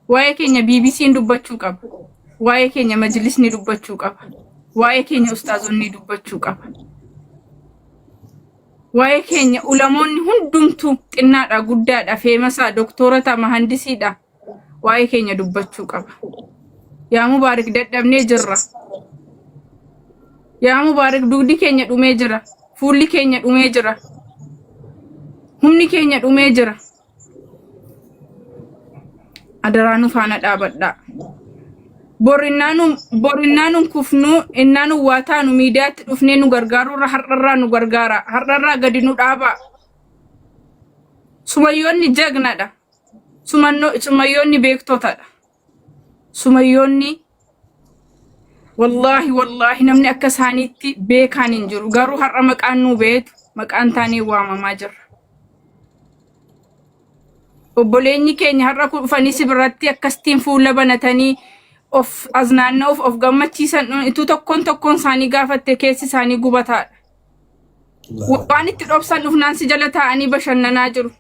Waa'ee keenya BBC'n dubbachuu qaba. Waa'ee keenya majlisni dubbachuu qaba. Waa'ee keenya ustaazonni dubbachuu qaba. Waa'ee keenya ulamoonni hundumtuu xinnaadha, guddaadha, feemasaa, doktoorata, mahandisiidha. Waa'ee keenya dubbachuu qaba. Yaa Mubaarik dadhabnee jirra. Yaa Mubaarik dugdi keenya dhumee jira. Fuulli keenya dhumee jira. Humni keenya dhumee jira. Adaraa nu faana dhaabadhaa. Bor innaa nun kufnu innaa nun waa taanu miidiyaatti dhufnee nu gargaaruurra har'arraa nu gargaara. Har'arraa gadi nu dhaabaa. Sumayyoonni jagnadha. Sumayyoonni beektotadha. Sumayyoonni wallaahi wallaahi namni akka isaaniitti beekaan hin jiru. Garuu har'a maqaan nuu beetu maqaan taanee waamamaa jirra. Obboleenyi keenya har'a dhufanii si biratti akkasitiin fuula banatanii of as naanna'uuf of gammachiisan ituu tokkoon tokkoon isaanii gaafatte keessi isaanii gubataadha. Waan itti dhobsan dhufnaan si jala taa'anii bashannanaa jiru.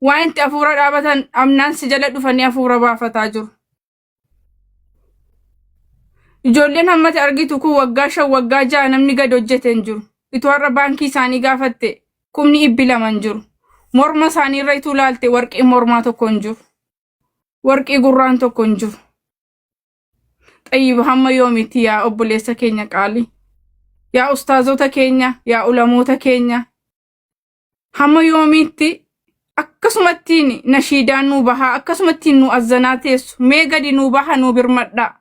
Waan itti hafuura dhaabatan amnaan si jala dhufanii hafuura baafataa jiru. Ijoolleen hammati argitu kun waggaa 5 waggaa 6 namni gad hojjete hin jiru. Ituu har'a baankii isaanii gaafatte kumni dhibbi lama hin jiru. Morma isaanii irra ituu laalte warqii mormaa tokko hin jiru. Warqii gurraan tokko hin jiru. Xayyiba hamma yoomitti yaa obboleessa keenya qaalii. Yaa ustaazota keenya, yaa ulamoota keenya, Hamma yoomiitti akkasumattiin nashiidaan nuu bahaa akkasumattiin nu azzanaa teessu mee gadi nuu baha nuu birmadhaa.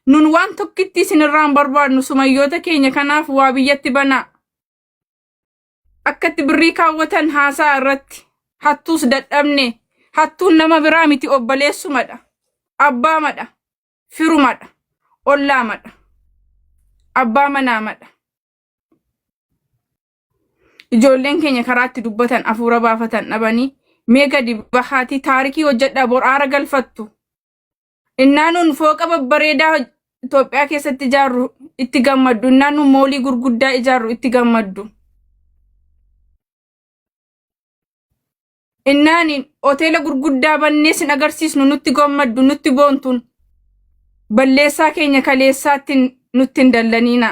Nun waan tokkitti isinirraa hin barbaadnu sumayyoota keenya kanaaf waa biyyatti banaa. Akkatti birrii kaawwatan haasaa irratti hattuus dadhabne hattuun nama biraa miti obboleessumadha abbaamadha firumadha ollaamadha abbaa manaamadha. Ijoolleen keenya karaa itti dubbatan afuura baafatan dhabanii mee gadi bahaatii taarikii hojjedhaa bor aara galfattu. Innaa nuun fooqa babbareedaa Itoophiyaa keessatti ijaarru itti gammaddu. Innaa nuun moolii gurguddaa ijaarru itti gammaddu. Innaani hoteela gurguddaa bannee sin agarsiisnu nutti gammaddu nutti boontuun balleessaa keenya kaleessaatti nutti hin dallaniina.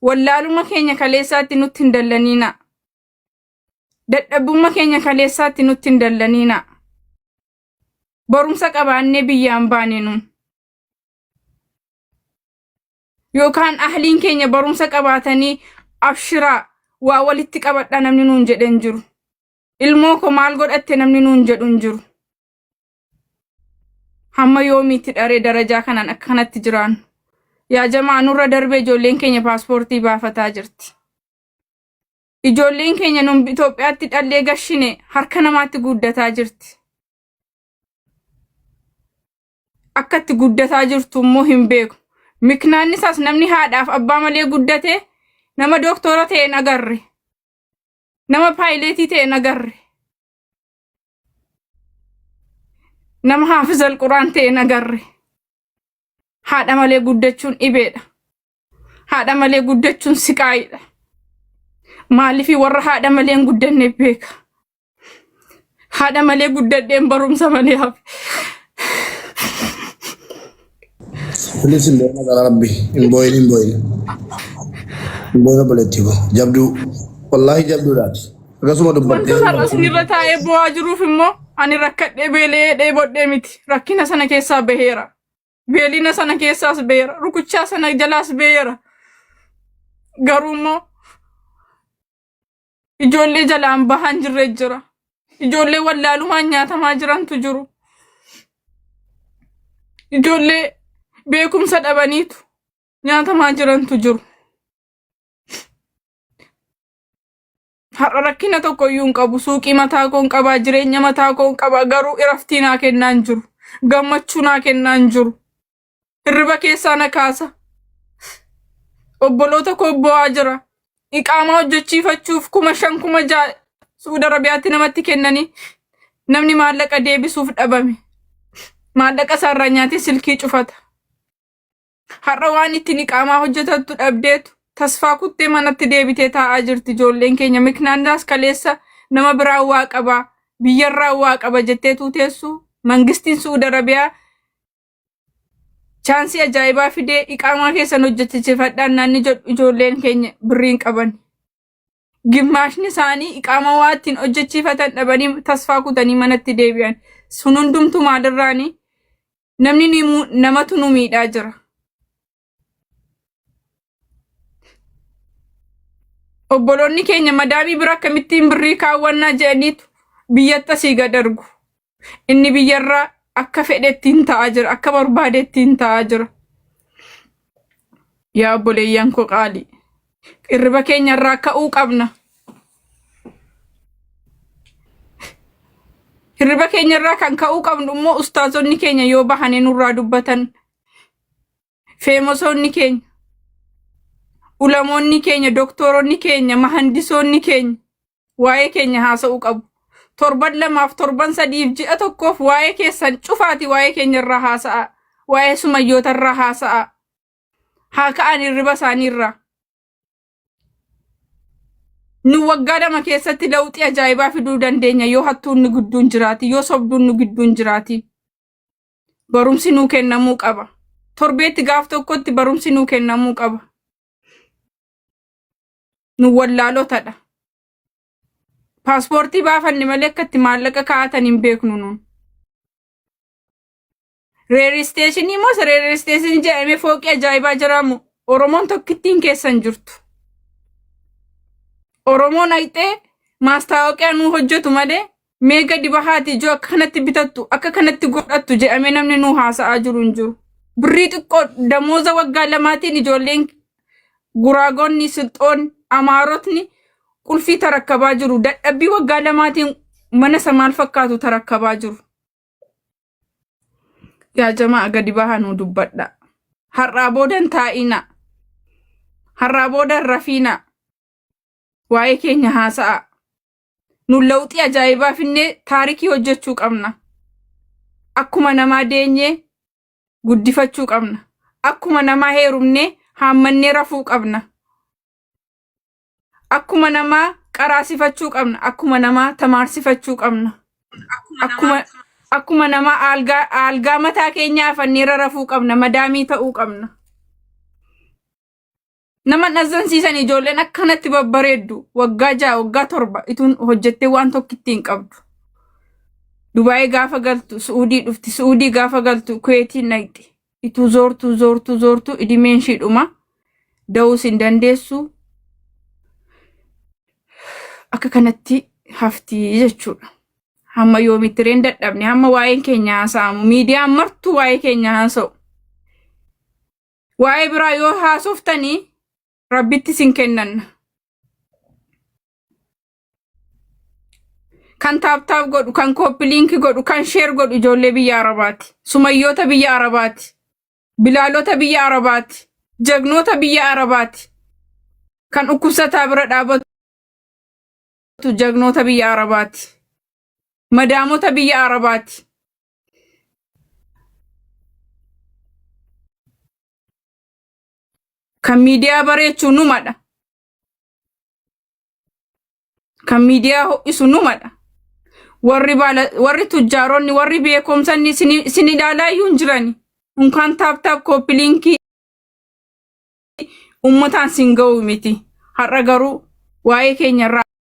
Wallaaluma keenya kaleessaatti nutti hin dallaniina. Dadhabbumma keenya kaleessaatti nutti hin dallaniina. Barumsa qabaannee biyyaan baane nuun. Yookaan ahliin keenya barumsa qabaatanii abshiraa waa walitti qabadhaa namni nuun jedhe hin jiru. Ilmoo koo maal godhatte namni nuun jedhu hin jiru. Hamma yoomiitti dharee darajaa kanaan akka kanatti jiraannu. Yaa jamaa nurra darbee ijoolleen keenya paaspoortii baafataa jirti. Ijoolleen keenya nun Itoophiyaatti dhallee gashine harka namaatti guddataa jirti. Akka itti guddataa jirtu immoo hin beeku. Miknaanni isaas namni haadhaaf abbaa malee guddate nama dooktora ta'e hin agarre. Nama paayileetii ta'e hin agarre. Nama haafizal quraan ta'e hin agarre. Haadha malee guddachuun dhibeedha. Haadha malee guddachuun siqaayiidha. Maaliif warra haadha malee hin guddanne beeka. Haadha malee guddadheen barumsa malee hafe. Please hin boo'in gara rabbi. Hin boo'in hin boo'in. Hin boo'in obboleettii koo. Jabduu. Wallaahi jabduudhaati. Akkasuma dubbattee. Wanta har'a isinirra taa'ee boo'aa jiruuf immoo ani rakkadhee beela'ee dheebodhee miti. Rakkina sana keessaa baheera. Beelina sana keessaas baheera. Rukuchaa sana jalaas baheera. Garuu immoo Ijoollee jalaan bahan jirre jira. Ijoollee wallaalumaan nyaatamaa jirantu jiru. Ijoollee beekumsa dhabaniitu nyaatamaa jirantu jiru. Har'a rakkina tokko iyyuu hin qabu. Suuqii mataa koo hin qabaa, jireenya mataa koo hin qabaa. Garuu iraftii naa kennaa hin jiru. Gammachuu naa kennaa hin jiru. Hirriba keessaa na kaasa. Obboloota koo bo'aa jira. Iqaamaa hojjechiifachuuf 5,000 6,000 Suudi Arabiyaatti namatti kennanii namni maallaqa deebisuuf dhabame. Maallaqa isaarraa nyaatee silkii cufata. Har'a waan ittiin iqaamaa hojjetattu dhabdeetu tasfaa kuttee manatti deebitee taa'aa jirti ijoolleen keenya. Miknaandaas kaleessa nama biraan waa qabaa biyyarraa waa qaba jettee tuuteessu mangistiin Suudi Arabiyaa Chaansii ajaa'ibaa fidee iqaamaa keessan hojjechiifadhaan naanni jedhu ijoolleen keenya birrii hin qaban. Gimmaashni isaanii iqaamaa waa ittiin hojjechiifatan dhabanii tasfaa kutanii manatti deebi'an. Sun hundumtu maalirraani? Namni ni namatu nu miidhaa jira. Obboloonni keenya madaamii bira akkamittiin birrii kaawwannaa jedhaniitu biyyatti asii gad ergu. Inni biyyarraa akka fedhetti hin ta'aa jira, akka barbaadetti hin ta'aa jira. Yaa obboleeyyan koo qaalii, hirriba keenyarraa ka'uu qabna. Hirriba keenyarraa kan ka'uu qabnu immoo ustaazonni keenya yoo bahanii nurraa dubbatan Feemosoonni keenya, ulamoonni keenya, doktooronni keenya, mahandisoonni keenya waa'ee keenya haasa'uu qabu. Torban lamaaf, torban sadiif, ji'a tokkoof waa'ee keessan cufaati waa'ee keenya irraa haasa'a. Waa'ee sumayyoota irraa haasa'a. Haa ka'an hirriba isaanii irraa. Nu waggaa 2 keessatti lawxii ajaa'ibaa fiduu dandeenya yoo hattuun nu gidduun jiraati, yoo sobduun nu gidduun jiraati. Barumsi nuu kennamuu qaba. Torbeetti gaaf tokkotti barumsi nuu kennamuu qaba. Nu wallaalotadha. Paaspoortii baafanne malee akka itti maallaqa kaa'atan hin beeknu nuun. Reeristeeshinii moo reeristeeshinii jedhamee fooqii ajaa'ibaa jiraamu Oromoon tokkittiin keessa hin jirtu. Oromoon haqxee maastaawoqiyaa nuu hojjetu malee Mee gadi bahaati ijoo akka kanatti bitattu akka kanatti godhattu jedhamee namni nuu haasa'aa jiru hin jiru. Birrii xiqqoo damooza waggaa lamaatiin ijoolleen guraagonni, silxoonni, amaarotni qulfii tarakkabaa jiru. Dadhabbii waggaa lamaatiin mana isa maal fakkaatu tarakkabaa jiru. Yaa jamaa gadi bahaa nuu dubbadha. Har'aa booda hin taa'inaa. Har'aa booda hin rafiinaa. Waa'ee keenya haasa'aa. Nun lawxii ajaa'ibaa finnee taarikii hojjechuu qabna. Akkuma namaa deenyee guddifachuu qabna. Akkuma namaa heerumnee haammannee rafuu qabna. Akkuma namaa qaraasifachuu qabna. Akkuma namaa tamaarsifachuu qabna. Akkuma akkuma namaa aalgaa aalgaa mataa keenyaa afannee rarafuu qabna. Madaamii ta'uu qabna. Nama hin azzansiisan ijoolleen akkanatti babbareeddu waggaa 6 waggaa 7 ituun hojjettee waan tokkitti hin qabdu. Dubaayii gaafa galtu Su'uudii dhufti Su'uudii gaafa galtu Kuweetiin dhaqxi. Ituu zoortuu zoortuu zoortuu idimeen ishii dhuma da'uus hin dandeessu. Akka kanatti hafti jechuudha. Hamma yoomitti reen dadhabne hamma waa'een keenya haasa'amu miidiyaan martuu waa'ee keenya haasa'u. Waa'ee biraa yoo haasoftanii rabbitti isin kennanna. Kan taap taap godhu, kan kooppi liinki godhu, kan sheer godhu ijoollee biyya Arabaati. Sumayyoota biyya Arabaati. Bilaalota biyya Arabaati. Jagnoota biyya Arabaati. Kan dhukkubsataa bira dhaabatu jagnoota biyya Arabaati. Madaamota biyya Arabaati. Kan miidiyaa bareechu numadha. Kan miidiyaa ho'isu numadha. Warri baala warri tujjaaronni warri beekumsanni isin ilaalaa iyyuu hin jirani. Unkaan taap taap kooppi liinkii ummataan sin ga'u miti. Har'a garuu waa'ee keenya irraa